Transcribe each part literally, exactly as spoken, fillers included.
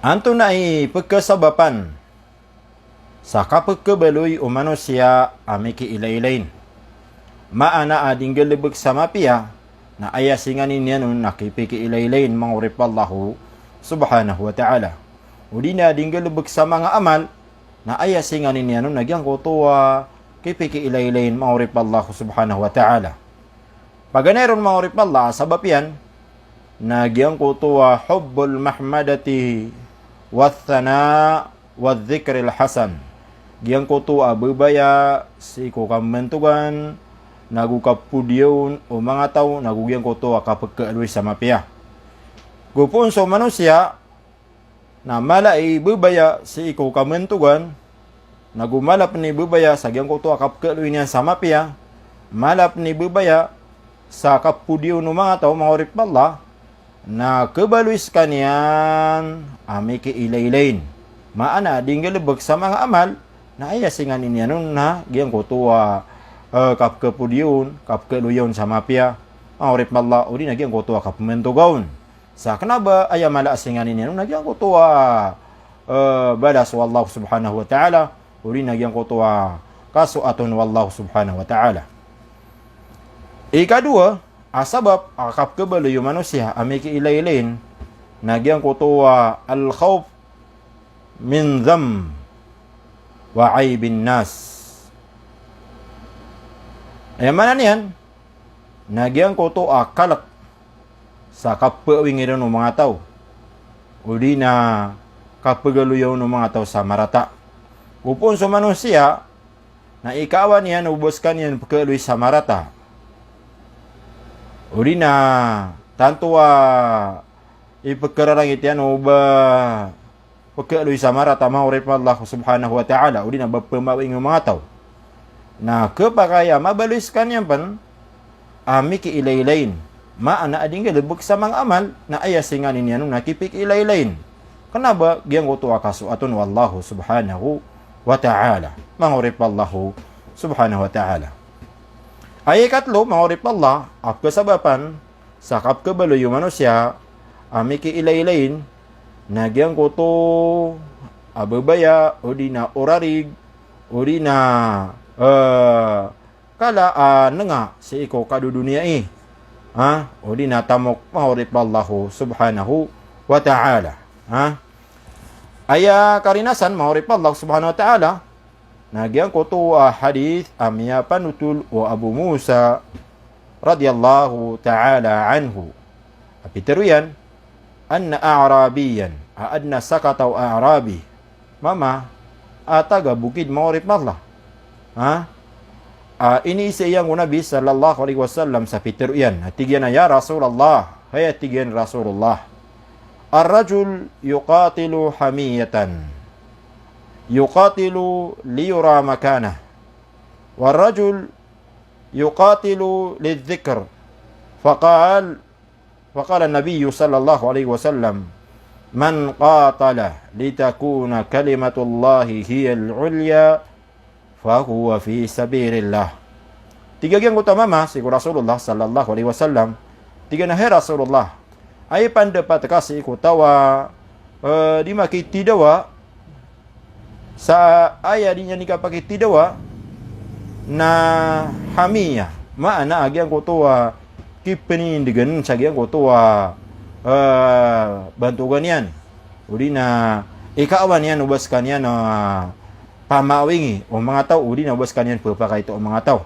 Antonaa i pkasabapan sa kapkhabaloy o manosiya a mikiilaylayin? Maana a di nggalbk sa mapiya na aya singanin iyan on na kipikiilaylayin, manga oripn o Allah subhanahu wa ta'ala. O di na di nggalbk sa manga amal na aya singanin iyan on na giyangkoto a kipikiilaylayin, manga oripn o Allah subhanahu wa ta'ala. Paganay ron, manga oripn o Allah, a sabap iyan na giyangkoto a hubbul mahmadati wath thana wadh dhikril hasan. Giyangkoto a babaya sii ko kamantogan, nago kapodiyawn o manga taw, nago giyangkoto a kapkhaaloy sa mapiya. Go pn so manosiya na mala i babaya sii ko kamantogan, nago mala pn i babaya sa giyangkoto a kapkhaaloy niyan sa mapiya, mala pn i babaya sa kapodiyawn o manga taw, manga oripn o Allah, na khabaloy skaniyan a mikiilaylayin. Maana a di nggalbk sa manga amal na aya singanin iyan on na giyangkoto a, eh, kapkhapodiyawn, kapkhaaloy on sa mapiya, manga oripn o Allah, o di na giyangkoto a kapmantoga on. Sa kna ba aya mala a singanin iyan on na giyangkoto a, eh, balas o Allah subhanahu wa ta'ala, o di na giyangkoto a kasoat on o Allah subhanahu wa ta'ala. Ikadowa a sabap a kapkhabaloy o manosiya a mikiilaylayin na giyangkoto a al-khawf min dhamm wa aibin nas. Aya maana niyan na giyangkoto a kalk sa kapawingir on o manga taw, o di na kapagaloya on o manga taw sa marata. Go pn so manosiya na ikaawa niyan o ba skaniyan pkhaaloy sa marata, o di na tanto a ipkhararangit iyan o ba pkhaaloy sa marata, manga oripn o Allah subhanahu wa ta'ala, o di na ba pmawing o manga taw. Na khapakay a mabaloy skaniyan pn a mikiilaylayin, maana a di nggalbk sa manga amal na aya singanin iyan on na kipikiilaylayin. Kna ba giyangkoto a kasoat on o Allah subhanahu wa ta'ala, manga oripn o Allah subhanahu wa ta'ala. Aya ikatlo, manga oripn o Allah, a pkasabapan sa kapkhabaloy o manosiya a mikiilaylayin na giyangkoto a babaya, o di na orarig, o di na, eh, kala a nanga sii ko kadodoniyai, ha? O di na tamok, manga oripn o Allah subhanahu wa ta'ala, ha? Aya karinasan, manga oripn o Allah subhanahu wa ta'ala, na giyangkoto a hadith a miyapanotol o Abu Musa radiyallahu ta'ala anhu a pitharo iyan, anna a'rabiyan, a adn a sakataw a A'rabi, mama a taga bokid, manga oripn o Allah, ha? A iniisa iyan ko Nabi sallallahu alaihi wasallam sa pitharo iyan a tig iyan a, "Ya Rasulullah, hay," a tig iyan, "Rasulullah, ar-rajul yuqatilu hamiyatan, yuqatilu liyura makanah, war-rajul yuqatilu lidh-dhikr." Faqal, faqala an-Nabiyyu sallallahu alaihi wasallam, "Man qatala litakuna kalimatullahi hiyal ulya fahuwa fi sabilillah." Tig a giyangkoto a mama sii ko Rasulullah sallallahu alaihi wasallam, tig iyan a, "Hay Rasulullah, aya pandapat ka sii ko taw a, eh, di makitidawa sa aya di niyan di kapakitidawa na hamiya, maana a giyangkoto a kipninindgan sa giyangkoto a, eh, bantogan iyan, o di na ikaawa niyan o ba skaniyan a pamawingi o manga taw, o di na o ba skaniyan pphakaito o manga taw."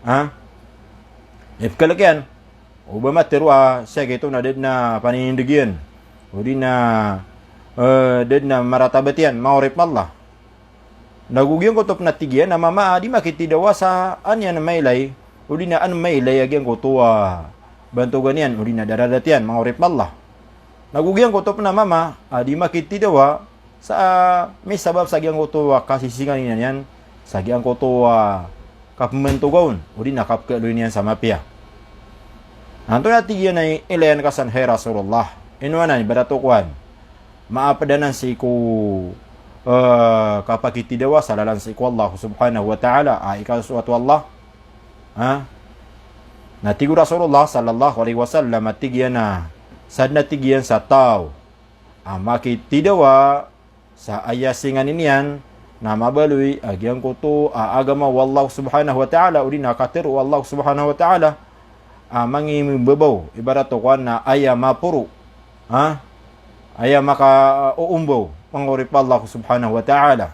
Ha? Ipkhalk iyan o ba matharo a sii giyoto na da dn a paninindg iyan, o di na, eh, da dn a maratabat iyan, manga oripn o Allah. Nago giyangkoto pn a tig iyan a mama a di makitidawa sa an iyan mailay, o di na an mailay a giyangkoto a bantogan iyan, o di na daradat iyan, manga oripn o Allah. Nago giyangkoto pn a mama a di makitidawa sa misabap sa giyangkoto a kasisinganin iyan sa giyangkoto a kapmbantoga on, o di na kapkhaaloy niyan sa mapiya. Antonaa tig iyan a ilayan ka san, hay Rasulullah? Ino anan i barato ko an? Maapd anan sii ko, eh, kapakitidawa sa lalan sii ko Allah subhanahu wa ta'ala a ikasoat o Allah. Ha? Na tig o Rasulullah sallallahu alaihi wasallam a tig iyan a, sadn a tig iyan sa taw a makitidawa sa aya singanin iyan na mabaloy a giyangkoto a agama o Allah subhanahu wa ta'ala, odi na katharo o Allah subhanahu wa ta'ala, a mangimbabaw, ibarat o kowan na aya maporo, ha? Aya makaoombaw, manga oripen o Allah subhanahu wa ta'ala.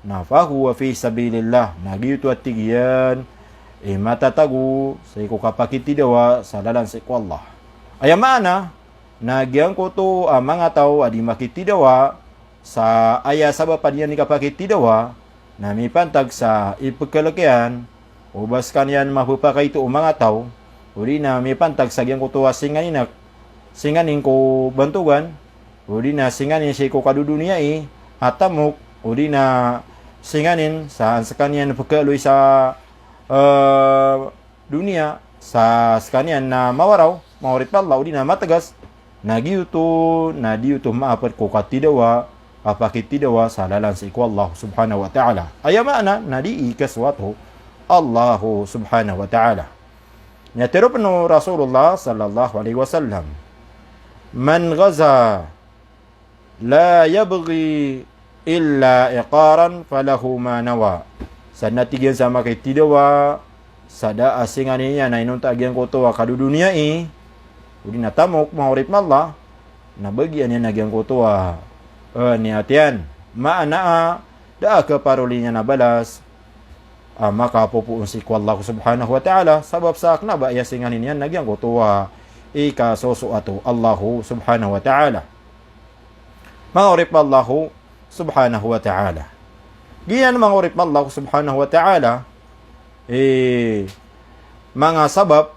Na fahuwa fi sabilillah. Na giyoto a tig iyan i matatago sii ko kapakitidawa sa lalan sii ko Allah. Aya maana, na giyangkoto a manga taw a di makitidawa sa aya sabapan iyan i kapakitidawa, na mipantag sa ipekhalek iyan o ba sekaniyan mapepakaito o manga taw, odi na mipantag sa giyangkoto a singanin a, singanin ko bantogan, odi na singanin sii ko kadodoniyai a tamok, odi na singanin sa an sekaniyan pekhaloy sa, eh, doniya, sa sekaniyan na mawaraw, manga oripen o Allah, odi na mategas, na giyoto, na di oto maaped ko katidawa, kapakitidawa sa lalan sii ko Allah subhanahu wa ta'ala. Aya maana, na di ikasoat o Allah subhanahu wa ta'ala. Miyatharo pen o Rasulullah sallallahu alaihi wasallam, "Man ghaza la yabghi illa iqaran falahu ma nawa." Sa na tig iyan sa makitidawa sa da a singanin iyan a inonta a giyangkoto a kadodoniyai, odi na tamok, manga oripen o Allah, na bagian iyan a giyangkoto a, eh, niyat iyan. Maana a da a kaparoli niyan a balas a makapopoon sii ko Allah subhanahu wa ta'ala, sabap sa kena ba aya singanin iyan na giyangkoto a ikasosoat o Allah subhanahu wa ta'ala. Manga oripen o Allah subhanahu wa ta'ala. Giyan manga oripen o Allah subhanahu wa ta'ala, eh, manga sabap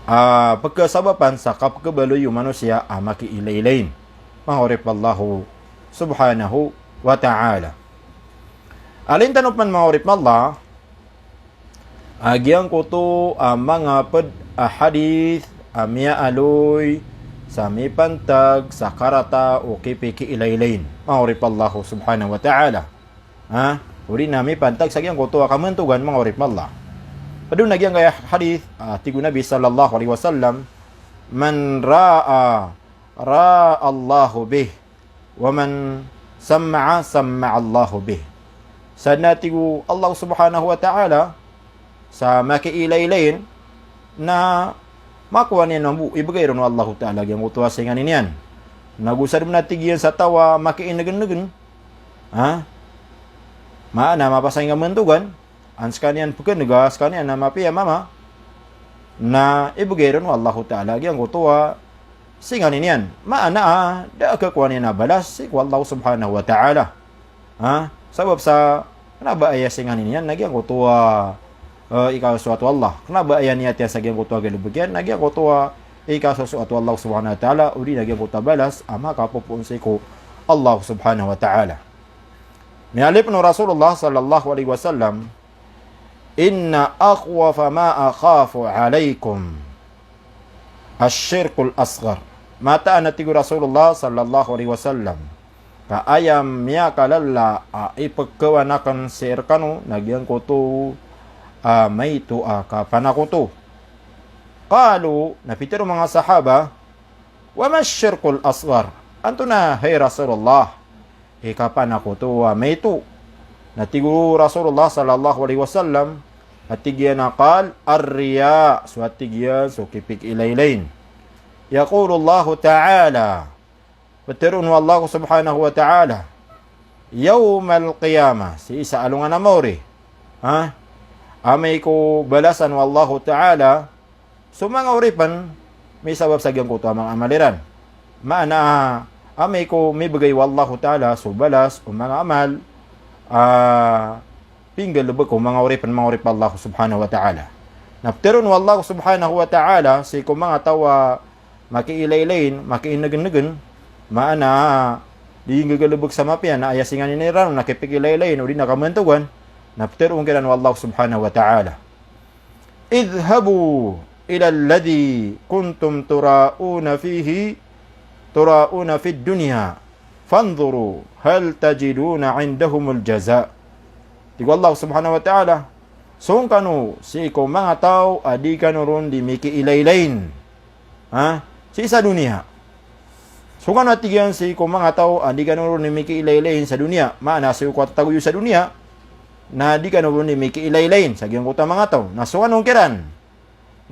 a pekhasabapan sa kapekhabaloy o manosiya a makiilailain, manga oripen o Allah subhanahu wa ta'ala. Alintan open, manga oripen o Allah, a giyangkoto a manga ped a hadith a miyaaloy sa mipantag sa karata o kipikiilailain, manga oripen o Allah subhanahu wa ta'ala. Ha? Odi na mipantag sa giyangkoto a kamantogan, manga oripen o Allah. Ped on a giyangkaya hadith, a, tig o Nabi sallallahu alaihi wasallam, "Man ra'a, ra'a Allahu bih, wa man sama'a, sama'a Allahu bih." Sa na tig o Allah subhanahu wa ta'ala, sa makiilailain, na makowa niyan mambo, ibegay ron o Allahu ta'ala giyangkoto a singanin iyan. Na go sa den a tig iyan sa taw a makiinegenegen, ha? Maana mapasang i kamantogan, an sekaniyan pekenega, sekaniyan a mapiya mama, na ibegay ron o Allahu ta'ala giyangkoto a singanin iyan. Maana a da a kakowa niyan a balas sii ko Allah subhanahu wa ta'ala. Ha? Sabap sa kena ba aya singanin iyan na giyangkoto a, eh, ikasosoat o Allah. Kena ba aya niyat iyan sa giyangkoto a galebek iyan na giyangkoto a ikasosoat o Allah subhanahu wa ta'ala, odi na giyangkoto a balas a makapopoon sii ko Allah subhanahu wa ta'ala. Miyaaloy pen o Rasulullah sallallahu alaihi wasallam, "Inna akhwafa ma akhafu alaikum ash-shirkul asghar." Mataan a tig o Rasulullah sallallahu alaihi wasallam, ka aya miyakalala a ipekhawan aken sii rekano na giyangkoto a maito a kapanakoto. Qalu, na pitharo o manga sahaba, "Wa ma ash-shirkul asghar?" Antonaa, hay Rasulullah, i kapanakoto a maito? Na tig o Rasulullah sallallahu alaihi wasallam, a tig iyan a qal, "Ar-riya," so a tig iyan so kipikiilailain. Yaqulu Allahu ta'ala, pitharo o Allah subhanahu wa ta'ala, yawmal qiyamah, sii sa alongan a maori. Ha? Amay ko balasan o Allahu ta'ala so manga oripen, misabap sa giyangkoto a manga amal iran. Maana, amay ko mibegay o Allahu ta'ala so balas o manga amal a pinggalebek o manga oripen, manga oripen o Allah subhanahu wa ta'ala. Na pitharo o Allah subhanahu wa ta'ala sii ko manga taw a makiilailain, makiinegenegen, maana di nggagalebek sa mapiya na aya singanin iran na kipikiilailain odi na kamantogan, na pitharo kiran o Allah subhanahu wa ta'ala, "Idhhabu ila alladhi kuntum tura'una fihi, tura'una fid dunya, fanzuru hal tajiduna indahumul jaza." Tig o Allah subhanahu wa ta'ala, song kano sii ko manga taw a di kano ron di mikiilailain, ha? Sii sa doniya. Tokano a tig iyan sii ko manga taw a di kano ron di mikiilaylayin sa doniya, maana sii ko katatagoy iyo sa doniya, na di kano ron di mikiilaylayin sa giyangkoto a manga taw. Na so ano ngkiran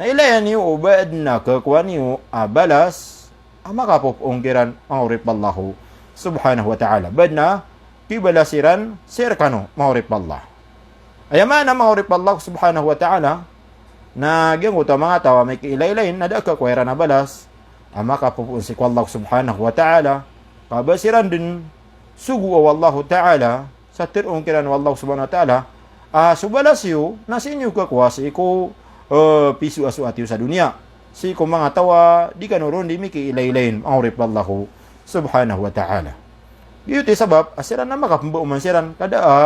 na ilayan iyo o ba adn a kakowa niyo a balas a makapopoon kiran, manga oripn o Allah subhanahu wa ta'ala. Ba adn a kibalas iran sii rkano, manga oripn o Allah. Aya maana, manga oripn o Allah subhanahu wa ta'ala, na giyangkoto a manga taw a mikiilaylayin na da a kakowa iran a balas a makapopoon sii ko Allah subhanahu wa ta'ala, ka ba siran dn sogoa o Allah ta'ala, sa tharoon kiran o Allah subhanahu wa ta'ala a so balas iyo na sii niyo kakowa sii ko, eh, pisoasoat iyo sa doniya, sii ko manga taw a di kano ron di mikiilaylayin, manga oripn o Allah subhanahu wa ta'ala. Giyoto i sabap a siran na makapmbaoman siran ka da a,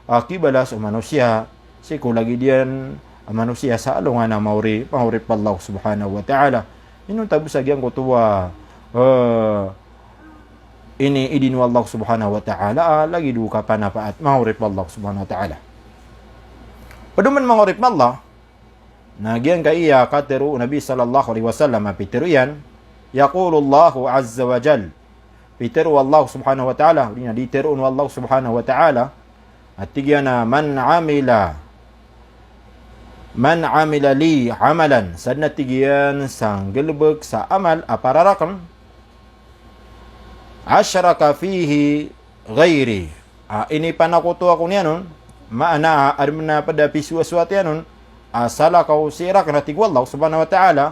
a kibalas o manosiya sii ko lagid iyan a manosiya sa alongan a maori, manga oripn o Allah subhanahu wa ta'ala. Inonta bo sa giyangkoto a, eh, iniidin o Allah subhanahu wa ta'ala a lagid o kapanapaat, manga oripn o Allah subhanahu wa ta'ala. Pd oman, manga oripn o Allah, na giyangkaya katharo o Nabi sallallahu alaihi wasallam a pitharo iyan, yaqulu Allahu azza wa jal, pitharo o Allah subhanahu wa ta'ala, odi na di tharoon o Allah subhanahu wa ta'ala, a tig iyan a, "Man amila, man amila li amalan," sadn a tig iyan sa nggalbk sa amal a para rakn, "ashraka fihi ghairi," a inipanakoto ako niyan on, maana a adn a pd a pisoasoat iyan on a salakaw sii rakn, a tig o Allah subhanahu wa ta'ala,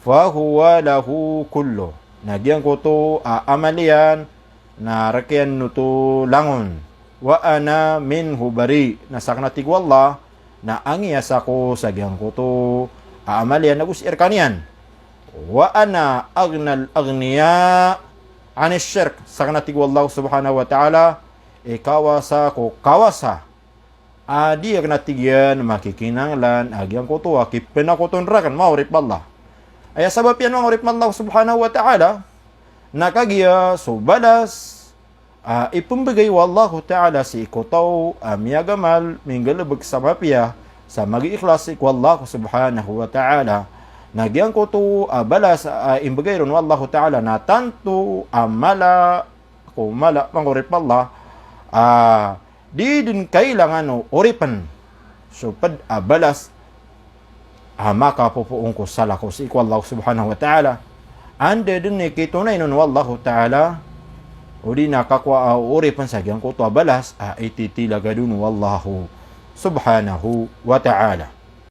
"fahuwa lahu kulluh," na giyangkoto a amal iyan na rk iyan oto langon, "wa ana minhu bari," na sakn, a tig o Allah, na angiyas ako sa giyangkoto a amal iyan ago sii rkaniyan, "wa ana aghnal aghniya anish shirk," sakn, a tig o Allah subhanahu wa ta'ala, i kawasa ko kawasa a di akn, a tig iyan, makikinanglan a giyangkoto a kipnakoton rakn, manga oripn o Allah. Aya sabap iyan, manga oripn o Allah subhanahu wa ta'ala, na kagiya so balas a ipmbgay o Allahu ta'ala sii ko taw a miyagamal, minggalbk sa mapiya, sa magiikhlas sii ko Allah subhanahu wa ta'ala, na giyangkoto a balas a imbgay ron o Allahu ta'ala na tanto a mala ko mala, manga oripn o Allah, a di dn kailangan o oripn so pd a balas a makapopoon ko salakaw sii ko Allah subhanahu wa ta'ala. Anda dn i kitonay on o Allahu ta'ala, odi na kakowa o oripn sa giyangkoto a balas a ititilagad on o Allahu subhanahu wa ta'ala.